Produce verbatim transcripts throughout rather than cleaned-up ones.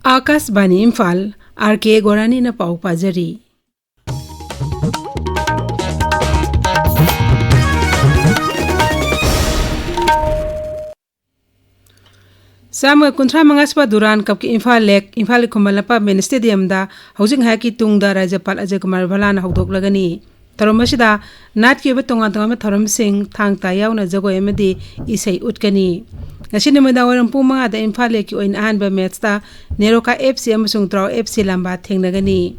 ꯑꯥꯀꯥꯁꯕꯥꯅꯤ Imphal, R ꯀꯦ ꯒꯣꯔꯥꯅꯤꯅ ꯄꯥꯎ ꯄꯥꯖꯔꯤ꯫ ꯆꯥꯝꯃꯒ ꯀꯨꯟꯊ꯭ꯔꯥ ꯃꯉꯥ ꯁꯨꯕ ꯗꯨꯔꯥꯟ ꯀꯞꯀꯤ ꯏꯝꯐꯥꯜ ꯂꯦꯛ, ꯏꯝꯐꯥꯜꯒꯤ ꯈꯨꯃꯟ ꯂꯝꯄꯥꯛ ꯃꯦꯟ ꯁ꯭ꯇꯦꯗꯤꯌꯝꯗ ꯍꯧꯖꯤꯛ ꯉꯥꯏꯍꯥꯛꯀꯤ ꯇꯨꯡꯗ ꯔꯥꯖ꯭ꯌꯄꯥꯜ ꯑꯖꯌ ꯀꯨꯃꯥꯔ ꯚꯜꯂꯥꯅ ꯍꯧꯗꯣꯛꯂꯒꯅꯤ꯫ ꯊꯧꯔꯝ ꯑꯁꯤꯗ ꯅꯥꯠꯀꯤ ꯑꯣꯏꯕ ꯇꯣꯉꯥꯟ ꯇꯣꯉꯥꯟꯕ ꯊꯧꯔꯝꯁꯤꯡ, ꯊꯥꯡ ꯇꯥ ꯌꯥꯎꯅ ꯖꯒꯣꯏ ꯑꯃꯗꯤ ꯏꯁꯩ ꯎꯠꯀꯅꯤ꯫ ꯉꯁꯤ ꯅꯨꯃꯤꯗꯥꯡ ꯋꯥꯏꯔꯝ ꯄꯨꯡ ꯃꯉꯥꯗ ꯏꯝꯐꯥꯜ ꯂꯦꯛꯀꯤ ꯑꯣꯏꯅ ꯑꯍꯥꯟꯕ ꯃꯦꯠꯁꯇ ꯅꯦꯔꯣꯀꯥ ꯑꯦꯐ ꯁꯤ ꯑꯃꯁꯨꯡ ꯇ꯭ꯔꯥꯎ ꯑꯦꯐ ꯁꯤ ꯂꯝꯕꯥ ꯊꯦꯡꯅꯒꯅꯤ꯫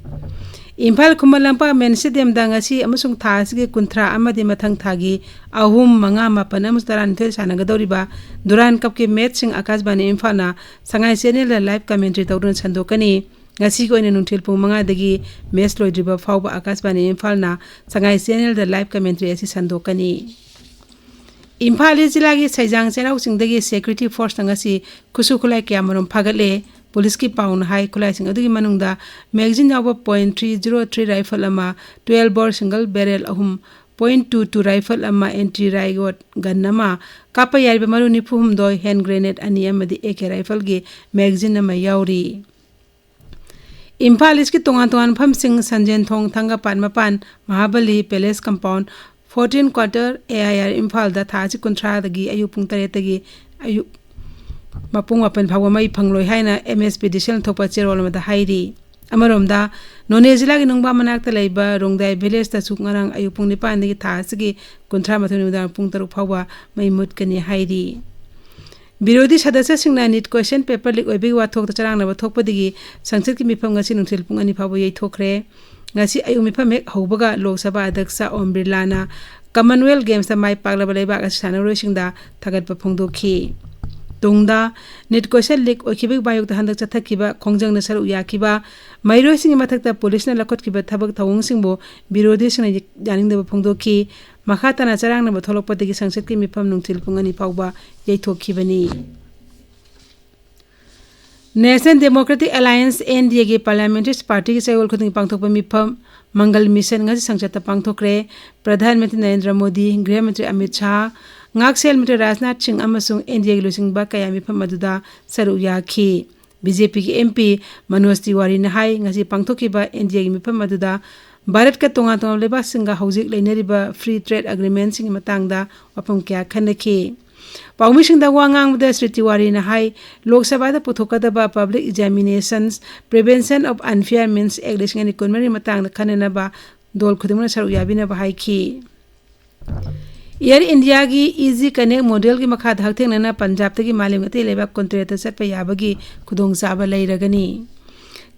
ꯏꯝꯐꯥꯜ ꯈꯨꯃꯟ ꯂꯝꯄꯥꯛ ꯃꯦꯟ ꯁ꯭ꯇꯦꯗꯤꯌꯝꯗ ꯉꯁꯤ ꯑꯃꯁꯨꯡ ꯊꯥ ꯑꯁꯤꯒꯤ ꯀꯨꯟꯊ꯭ꯔꯥ ꯑꯃꯗꯤ ꯃꯊꯪ ꯊꯥꯒꯤ ꯑꯍꯨꯝ, ꯃꯉꯥ, ꯃꯥꯄꯟ ꯑꯃꯁꯨꯡ ꯇꯔꯥꯅꯤꯊꯣꯏ ꯁꯥꯟꯅꯒꯗꯧꯔꯤꯕ ꯗꯨꯔꯥꯟ ꯀꯞꯀꯤ ꯃꯦꯠꯁꯁꯤꯡ ꯑꯥꯀꯥꯁꯕꯥꯅꯤ ꯏꯝꯐꯥꯜꯅ ꯁꯉꯥꯏ ꯆꯦꯅꯦꯜꯗ ꯂꯥꯏꯚ ꯀꯃꯦꯟꯇ꯭ꯔꯤ ꯇꯧꯗꯨꯅ ꯁꯟꯗꯣꯛꯀꯅꯤ꯫ ꯉꯁꯤꯒꯤ ꯑꯣꯏꯅ ꯅꯨꯡꯊꯤꯜ ꯄꯨꯡ ꯃꯉꯥꯗꯒꯤ ꯃꯦꯠꯁ ꯂꯣꯏꯗ꯭ꯔꯤꯕ ꯐꯥꯎꯕ ꯑꯥꯀꯥꯁꯕꯥꯅꯤ ꯏꯝꯐꯥꯜꯅ ꯁꯉꯥꯏ ꯆꯦꯅꯦꯜꯗ ꯂꯥꯏꯚ ꯀꯃꯦꯟꯇ꯭ꯔꯤ ꯑꯁꯤ ꯁꯟꯗꯣꯛꯀꯅꯤ꯫ ꯏꯝꯐꯥꯜ ꯏꯁ ꯖꯤꯂꯥꯒꯤ ꯁꯩꯖꯥꯡ ꯆꯩꯔꯥꯎ ꯆꯤꯡꯗꯒꯤ ꯁꯦꯀ꯭ꯌꯨꯔꯤꯇꯤ ꯐꯣꯔꯁꯅ ꯉꯁꯤ ꯈꯨꯠꯁꯨ ꯈꯨꯠꯂꯥꯏ ꯀꯌꯥꯃꯔꯨꯝ ꯐꯥꯒꯠꯂꯦ꯫ ꯄꯨꯂꯤꯁꯀꯤ ꯄꯥꯎꯅ ꯍꯥꯏ, ꯈꯨꯠꯂꯥꯏꯁꯤꯡ ꯑꯗꯨꯒꯤ ꯃꯅꯨꯡꯗ ꯃꯦꯒꯥꯖꯤꯟ ꯌꯥꯎꯕ point three zero three rifle ꯑꯃ, ꯇ꯭ꯋꯦꯜꯚ ꯕꯣꯔ ꯁꯤꯡꯒꯜ ꯕꯦꯔꯦꯜ ꯑꯍꯨꯝ, ꯄꯣꯏꯟ ꯇꯨ ꯇꯨ ꯔꯥꯏꯐꯜ ꯑꯃ, ꯑꯦꯟꯇꯤ ꯔꯥꯏꯌꯣꯠ ꯒꯟ ꯑꯃ, ꯀꯥꯞꯄ ꯌꯥꯔꯤꯕ ꯃꯔꯨ ꯅꯤꯐꯨ ꯍꯨꯝꯗꯣꯏ, ꯍꯦꯟ ꯒ꯭ꯔꯦꯅꯦꯗ ꯑꯅꯤ ꯑꯃꯗꯤ ꯑꯦ ꯀꯦ ꯔꯥꯏꯐꯜꯒꯤ ꯃꯦꯒꯥꯖꯤꯟ ꯑꯃ ꯌꯥꯎꯔꯤ꯫ ꯏꯝꯐꯥꯜ ꯏꯁꯀꯤ ꯇꯣꯉꯥꯟ ꯇꯣꯉꯥꯟꯕ ꯃꯐꯝꯁꯤꯡ, ꯁꯟꯖꯦꯟꯊꯣꯡ, ꯊꯥꯡꯒꯄꯥꯠ ꯃꯄꯥꯟ, Mahabali palace compound, fourteen quarter, A I R ꯏꯝꯐꯥꯜꯗ ꯊꯥ ꯑꯁꯤ ꯀꯨꯟꯊ꯭ꯔꯥꯗꯒꯤ ꯑꯌꯨꯛ ꯄꯨꯡ ꯇꯔꯦꯠꯇꯒꯤ ꯑꯌꯨꯛ ꯃꯄꯨꯡ ꯃꯥꯄꯟ ꯐꯥꯎꯕ ꯃꯩ ꯐꯪꯂꯣꯏ ꯍꯥꯏꯅ ꯑꯦꯝ ꯑꯦꯁ ꯄꯤ ꯗꯤ ꯁꯤꯅ ꯊꯣꯛꯄ ꯆꯦꯔꯣꯜ ꯑꯃꯗ ꯍꯥꯏꯔꯤ꯫ ꯑꯃꯔꯣꯝꯗ, ꯅꯣꯅꯦ ꯖꯤꯂꯥꯒꯤ ꯅꯨꯡꯕꯥ ꯃꯅꯥꯛꯇ ꯂꯩꯕ ꯔꯣꯡꯗꯥꯏ ꯚꯤꯂꯦꯖꯇꯁꯨ ꯉꯔꯥꯡ ꯑꯌꯨꯛ ꯄꯨꯡ ꯅꯤꯄꯥꯟꯗꯒꯤ ꯊꯥ ꯑꯁꯤꯒꯤ ꯀꯨꯟꯊ꯭ꯔꯥ ꯃꯥꯊꯣꯏ ꯅꯨꯃꯤꯗꯥꯡ ꯄꯨꯡ ꯇꯔꯨꯛ ꯐꯥꯎꯕ ꯃꯩ ꯃꯨꯠꯀꯅꯤ ꯍꯥꯏꯔꯤ꯫ ꯕꯤꯔꯣꯙꯤ ꯁꯗꯁ꯭ꯌꯁꯤꯡꯅ ꯅꯤꯠ ꯀ꯭ꯋꯦꯁꯟ ꯄꯦꯄꯔ ꯂꯤꯛ ꯑꯣꯏꯕꯒꯤ ꯋꯥꯊꯣꯛꯇ ꯆꯔꯥꯡꯅꯕ ꯊꯣꯛꯄꯗꯒꯤ ꯁꯪꯁꯠꯀꯤ ꯃꯤꯐꯝ ꯉꯁꯤ ꯅꯨꯡꯊꯤꯜ ꯄꯨꯡ ꯑꯅꯤ ꯐꯥꯎꯕ ꯌꯩꯊꯣꯛꯈ꯭ꯔꯦ꯫ ꯉꯁꯤ ꯑꯌꯨꯛ ꯃꯤꯐꯝ ꯍꯦꯛ ꯍꯧꯕꯒ ꯂꯣꯛ ꯁꯚꯥ ꯑꯗ꯭ꯌꯛꯁ ꯑꯣꯝ ꯕꯤꯔꯂꯥꯅ ꯀꯃꯟꯋꯦꯜꯊ ꯒꯦꯝꯁꯇ ꯃꯥꯏ ꯄꯥꯛꯂꯕ ꯂꯩꯕꯥꯛ ꯑꯁꯤ ꯁꯥꯟꯅꯔꯣꯏꯁꯤꯡꯗ ꯊꯥꯒꯠꯄ ꯐꯣꯡꯗꯣꯛꯈꯤ꯫ ꯇꯨꯡꯗ, ꯅꯤꯠ ꯀ꯭ꯋꯦꯁꯟ ꯂꯤꯛ ꯑꯣꯏꯈꯤꯕꯒꯤ ꯃꯥꯌꯣꯛꯇ ꯍꯟꯗꯛ ꯆꯠꯊꯈꯤꯕ ꯈꯣꯡꯖꯪꯗ ꯁꯔꯨꯛ ꯌꯥꯈꯤꯕ ꯃꯍꯩꯔꯣꯏꯁꯤꯡꯒꯤ ꯃꯊꯛꯇ ꯄꯨꯂꯤꯁꯅ ꯂꯧꯈꯠꯈꯤꯕ ꯊꯕꯛ ꯊꯧꯑꯣꯡꯁꯤꯡꯕꯨ ꯕꯤꯔꯣꯙꯤꯁꯤꯡꯅ ꯌꯥꯅꯤꯡꯗꯕ ꯐꯣꯡꯗꯣꯛꯈꯤ꯫ ꯃꯈꯥ ꯇꯥꯅ ꯆꯔꯥꯡꯅꯕ ꯊꯣꯛꯂꯛꯄꯗꯒꯤ ꯁꯪꯁꯠꯀꯤ ꯃꯤꯐꯝ ꯅꯨꯡꯊꯤꯜ ꯄꯨꯡ ꯑꯅꯤ ꯐꯥꯎꯕ ꯌꯩꯊꯣꯛꯈꯤꯕꯅꯤ꯫ National democratic alliance, N D ꯑꯦꯒꯤ ꯄꯥꯔꯂꯤꯌꯥꯃꯦꯟꯇꯔꯤ ꯄꯥꯔꯇꯤꯒꯤ ꯆꯌꯣꯜ ꯈꯨꯗꯤꯡꯒꯤ ꯄꯥꯡꯊꯣꯛꯄ ꯃꯤꯐꯝ ꯃꯪꯒꯜ ꯃꯤꯁꯟ ꯉꯁꯤ ꯁꯪꯁꯠꯇ ꯄꯥꯡꯊꯣꯛꯈ꯭ꯔꯦ꯫ ꯄ꯭ꯔꯙꯥꯟ ꯃꯟꯇ꯭ꯔꯤ ꯅꯔꯦꯟꯗ꯭ꯔ ꯃꯣꯗꯤ, ꯒ꯭ꯔꯤꯍ ꯃꯟꯇ꯭ꯔꯤ ꯑꯃꯤꯠ ꯁꯥꯍ, ꯉꯥꯛꯁꯦꯜ ꯃꯟꯇ꯭ꯔꯤ ꯔꯥꯖꯅꯥꯊ ꯁꯤꯡ ꯑꯃꯁꯨꯡ ꯑꯦꯟ ꯗꯤ ꯑꯦꯒꯤ ꯂꯨꯆꯤꯡꯕ ꯀꯌꯥ ꯃꯤꯐꯝ ꯑꯗꯨꯗ ꯁꯔꯨꯛ ꯌꯥꯈꯤ꯫ ꯕꯤ ꯖꯦ ꯄꯤꯒꯤ ꯑꯦꯝ ꯄꯤ ꯃꯅꯣꯖ ꯇꯤꯋꯥꯔꯤꯅ ꯍꯥꯏ, ꯉꯁꯤ ꯄꯥꯡꯊꯣꯛꯈꯤꯕ ꯑꯦꯟ ꯗꯤ ꯑꯦꯒꯤ ꯃꯤꯐꯝ ꯑꯗꯨꯗ ꯚꯥꯔꯠꯀ ꯇꯣꯉꯥꯟ ꯇꯣꯉꯥꯟꯕ ꯂꯩꯕꯥꯛꯁꯤꯡꯒ ꯍꯧꯖꯤꯛ ꯂꯩꯅꯔꯤꯕ ꯐ꯭ꯔꯤ ꯇ꯭ꯔꯦꯗ ꯑꯦꯒ꯭ꯔꯤꯃꯦꯟꯁꯤꯡꯒꯤ ꯃꯇꯥꯡꯗ ꯋꯥꯐꯝ ꯀꯌꯥ ꯈꯟꯅꯈꯤ꯫ ꯄꯥꯎꯃꯤꯁꯤꯡꯗ ꯋꯥ ꯉꯥꯡꯕꯗ ꯁ꯭ꯔꯤ ꯇꯤꯋꯥꯔꯤꯅ ꯍꯥꯏ, ꯂꯣꯛ ꯁꯚꯥꯗ ꯄꯨꯊꯣꯛꯀꯗꯕ Public Examinations Prevention of Unfair Means Act ꯂꯤꯁꯤꯡ ꯑꯅꯤ ꯀꯨꯟꯃꯔꯤ ꯃꯇꯥꯡꯗ ꯈꯟꯅꯅꯕ ꯗꯣꯜ ꯈꯨꯗꯤꯡꯃꯛꯅ ꯁꯔꯨꯛ ꯌꯥꯕꯤꯅꯕ ꯍꯥꯏꯈꯤ꯫ ꯑꯦꯌꯔ ꯏꯟꯗꯤꯌꯥꯒꯤ ꯏ ꯖꯤ ꯀꯅꯦꯛ ꯃꯣꯗꯦꯜꯒꯤ ꯃꯈꯥꯗ ꯍꯛꯊꯦꯡꯅꯅ ꯄꯟꯖꯥꯕꯇꯒꯤ ꯃꯥꯂꯦꯝꯒꯤ ꯑꯇꯩ ꯂꯩꯕꯥꯛ ꯀꯨꯟꯇꯔꯦꯠꯇ ꯆꯠꯄ ꯌꯥꯕꯒꯤ ꯈꯨꯗꯣꯡꯆꯥꯕ ꯂꯩꯔꯒꯅꯤ꯫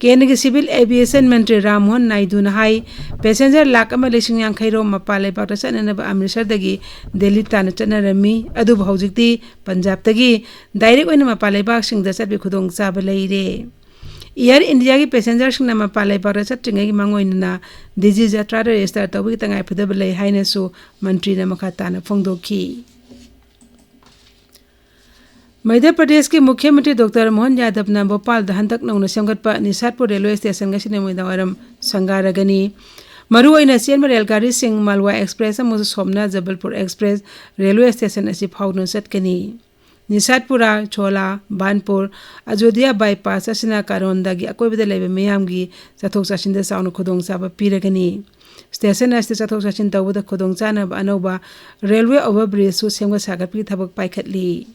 ꯀꯦꯟꯗ꯭ꯔꯒꯤ ꯁꯤꯚꯤꯜ ꯑꯦꯚꯤꯌꯦꯁꯟ ꯃꯟꯇ꯭ꯔꯤ ꯔꯥꯝꯃꯣꯍꯟ ꯅꯥꯏꯗꯨꯅ ꯍꯥꯏ, ꯄꯦꯁꯦꯟꯖꯔ ꯂꯥꯈ ꯑꯃ ꯂꯤꯁꯤꯡ ꯌꯥꯡꯈꯩ ꯔꯣꯝ ꯃꯄꯥꯟ ꯂꯩꯕꯥꯛꯇ ꯆꯠꯅꯅꯕ ꯑꯃ꯭ꯔꯤꯠꯁꯔꯗꯒꯤ ꯗꯦꯜꯂꯤ ꯇꯥꯟꯅ ꯆꯠꯅꯔꯝꯃꯤ, ꯑꯗꯨꯕꯨ ꯍꯧꯖꯤꯛꯇꯤ ꯄꯟꯖꯥꯕꯇꯒꯤ ꯗꯥꯏꯔꯦꯛ ꯑꯣꯏꯅ ꯃꯄꯥꯟ ꯂꯩꯕꯥꯛꯁꯤꯡꯗ ꯆꯠꯄꯒꯤ ꯈꯨꯗꯣꯡꯆꯥꯕ ꯂꯩꯔꯦ꯫ ꯑꯦꯌꯔ ꯏꯟꯗꯤꯌꯥꯒꯤ ꯄꯦꯁꯦꯟꯖꯔꯁꯤꯡꯅ ꯃꯄꯥꯟ ꯂꯩꯕꯥꯛꯇ ꯆꯠꯇ꯭ꯔꯤꯉꯩꯒꯤ ꯃꯥꯡꯑꯣꯏꯅꯅ ꯗꯤꯖꯤ ꯖꯇ꯭ꯔꯥꯗ ꯔꯦꯖꯤꯁꯇꯔ ꯇꯧꯕꯒꯤ ꯇꯉꯥꯏꯐꯗꯕ ꯂꯩ ꯍꯥꯏꯅꯁꯨ ꯃꯟꯇ꯭ꯔꯤꯅ ꯃꯈꯥ ꯇꯥꯅ ꯐꯣꯡꯗꯣꯛꯈꯤ꯫ ꯃꯙ꯭ꯌ ꯄ꯭ꯔꯗꯦꯁꯀꯤ ꯃꯨꯈ꯭ꯌ ꯃꯟꯇ꯭ꯔꯤ ꯗꯣꯛꯇꯔ ꯃꯣꯍꯟ ꯌꯥꯗꯕꯅ ꯚꯣꯄꯥꯜꯗ ꯍꯟꯗꯛ ꯅꯧꯅ ꯁꯦꯝꯒꯠꯄ ꯅꯤꯁꯥꯠꯄꯨꯔ ꯔꯦꯜꯋꯦ ꯁ꯭ꯇꯦꯁꯟ ꯉꯁꯤ ꯅꯨꯃꯤꯗꯥꯡꯋꯥꯏꯔꯝ ꯁꯪꯒꯥꯔꯒꯅꯤ꯫ ꯃꯔꯨꯑꯣꯏꯅ ꯆꯦꯟꯕ ꯔꯦꯜ ꯒꯥꯔꯤꯁꯤꯡ ꯃꯥꯜꯋꯥ ꯑꯦꯛꯁꯄ꯭ꯔꯦꯁ ꯑꯃꯁꯨꯡ ꯁꯣꯝꯅꯥ ꯖꯕꯜꯄꯨꯔ ꯑꯦꯛꯁꯄ꯭ꯔꯦꯁ ꯔꯦꯜꯋꯦ ꯁ꯭ꯇꯦꯁꯟ ꯑꯁꯤ ꯐꯥꯎꯗꯨꯅ ꯆꯠꯀꯅꯤ꯫ ꯅꯤꯁꯥꯠꯄꯨꯔꯥ, ꯆꯣꯂꯥ, ꯕꯥꯟꯄꯨꯔ, ꯑꯖꯣꯙꯤꯌꯥ ꯕꯥꯏꯄꯥꯁ ꯑꯁꯤꯅ ꯀꯥꯔꯣꯟꯗꯒꯤ ꯑꯀꯣꯏꯕꯗ ꯂꯩꯕ ꯃꯤꯌꯥꯝꯒꯤ ꯆꯠꯊꯣꯛ ꯆꯠꯁꯤꯟꯗ ꯆꯥꯎꯅ ꯈꯨꯗꯣꯡꯆꯥꯕ ꯄꯤꯔꯒꯅꯤ꯫ ꯁ꯭ꯇꯦꯁꯟ ꯑꯁꯤꯗ ꯆꯠꯊꯣꯛ ꯆꯠꯁꯤꯟ ꯇꯧꯕꯗ ꯈꯨꯗꯣꯡꯆꯥꯅꯕ ꯑꯅꯧꯕ ꯔꯦꯜꯋꯦ ꯑꯣꯚꯔ ꯕ꯭ꯔꯤꯖꯁꯨ ꯁꯦꯝꯒꯠ ꯁꯥꯒꯠꯄꯒꯤ ꯊꯕꯛ ꯄꯥꯏꯈꯠꯂꯤ꯫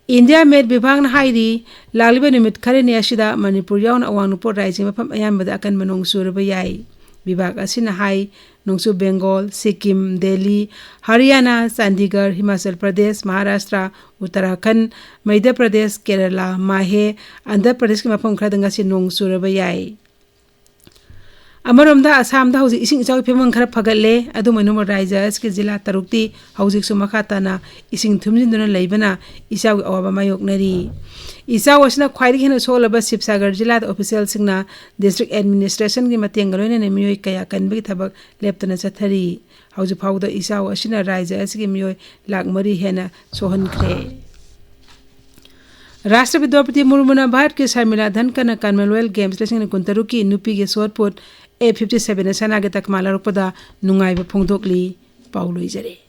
ꯏꯟꯗꯤꯌꯥ ꯃꯦꯠ ꯕꯤꯚꯥꯒꯅ ꯍꯥꯏꯔꯤ, ꯂꯥꯛꯂꯤꯕ ꯅꯨꯃꯤꯠ ꯈꯔꯅꯤ ꯑꯁꯤꯗ ꯃꯅꯤꯄꯨꯔ ꯌꯥꯎꯅ ꯑꯋꯥꯡ ꯅꯣꯡꯄꯣꯛ ꯔꯥꯖ꯭ꯌ ꯃꯐꯝ ꯑꯌꯥꯝꯕꯗ ꯑꯀꯟꯕ ꯅꯣꯡ ꯆꯨꯔꯕ ꯌꯥꯏ꯫ ꯕꯤꯚꯥꯒ ꯑꯁꯤꯅ ꯍꯥꯏ, ꯅꯣꯡꯆꯨꯞ ꯕꯦꯡꯒꯣꯜ, ꯁꯤꯛꯀꯤꯝ, ꯗꯦꯜꯂꯤ, ꯍꯔꯤꯌꯥꯅꯥ, ꯆꯥꯟꯗꯤꯒꯔ, ꯍꯤꯃꯥꯆꯜ ꯄ꯭ꯔꯗꯦꯁ, ꯃꯍꯥꯔꯥꯁꯇ꯭ꯔ, ꯎꯠꯇꯔꯥꯈꯟꯗ, ꯃꯙ꯭ꯌ ꯄ꯭ꯔꯗꯦꯁ, ꯀꯦꯔꯂꯥ, ꯃꯥꯍꯦ, ꯑꯟꯙ꯭ꯔ ꯄ꯭ꯔꯗꯦꯁꯀꯤ ꯃꯐꯝ ꯈꯔꯗ ꯉꯁꯤ ꯅꯣꯡ ꯆꯨꯔꯕ ꯌꯥꯏ꯫ ꯑꯃꯔꯣꯝꯗ ꯑꯁꯥꯝꯗ ꯍꯧꯖꯤꯛ ꯏꯁꯤꯡ ꯏꯆꯥꯎꯒꯤ ꯐꯤꯕꯝ ꯈꯔ ꯐꯒꯠꯂꯦ꯫ ꯑꯗꯨꯝ ꯑꯣꯏꯅꯃꯛ ꯔꯥꯖ꯭ꯌ ꯑꯁꯤꯒꯤ ꯖꯤꯂꯥ ꯇꯔꯨꯛꯇꯤ ꯍꯧꯖꯤꯛꯁꯨ ꯃꯈꯥ ꯇꯥꯅ ꯏꯁꯤꯡ ꯊꯨꯝꯖꯤꯟꯗꯨꯅ ꯂꯩꯕꯅ ꯏꯆꯥꯎꯒꯤ ꯑꯋꯥꯕ ꯃꯥꯌꯣꯛꯅꯔꯤ꯫ ꯏꯆꯥꯎ ꯑꯁꯤꯅ ꯈ꯭ꯋꯥꯏꯗꯒꯤ ꯍꯦꯟꯅ ꯁꯣꯛꯂꯕ ꯁꯤꯕꯁꯥꯒꯔ ꯖꯤꯂꯥꯗ ꯑꯣꯐꯤꯁꯤꯌꯦꯜꯁꯤꯡꯅ ꯗꯤꯁꯇ꯭ꯔꯤꯛ ꯑꯦꯗꯃꯤꯅꯤꯁꯇ꯭ꯔꯦꯁꯟꯒꯤ ꯃꯇꯦꯡꯒ ꯂꯣꯏꯅꯅ ꯃꯤꯑꯣꯏ ꯀꯌꯥ ꯀꯟꯕꯒꯤ ꯊꯕꯛ ꯂꯦꯞꯇꯅ ꯆꯠꯊꯔꯤ꯫ ꯍꯧꯖꯤꯛ ꯐꯥꯎꯕꯗ ꯏꯆꯥꯎ ꯑꯁꯤꯅ ꯔꯥꯖ꯭ꯌ ꯑꯁꯤꯒꯤ ꯃꯤꯑꯣꯏ ꯂꯥꯈ ꯃꯔꯤ ꯍꯦꯟꯅ ꯁꯣꯛꯍꯟꯈ꯭ꯔꯦ꯫ ꯔꯥꯁꯇ꯭ꯔꯄꯇꯤ ꯗ꯭ꯔꯧꯄꯗꯤ ꯃꯨꯔꯃꯨꯅ ꯚꯥꯔꯠꯀꯤ ꯁꯔꯃꯤꯂꯥ ꯙꯟꯀꯔꯅ ꯀꯃꯟꯋꯦꯜꯊ ꯒꯦꯝꯁ ꯂꯤꯁꯤꯡ ꯑꯅꯤ ꯀꯨꯟꯇꯔꯨꯛꯀꯤ ꯅꯨꯄꯤꯒꯤ ꯁꯣꯠ ꯄꯨꯠ ꯑꯦ ꯐꯤꯐꯇꯤ ꯁꯚꯦꯟꯗ ꯁꯅꯥꯒꯤ ꯇꯛꯃꯥ ꯂꯧꯔꯛꯄꯗ ꯅꯨꯡꯉꯥꯏꯕ ꯐꯣꯡꯗꯣꯛꯂꯤ꯫ ꯄꯥꯎ ꯂꯣꯏꯖꯔꯦ꯫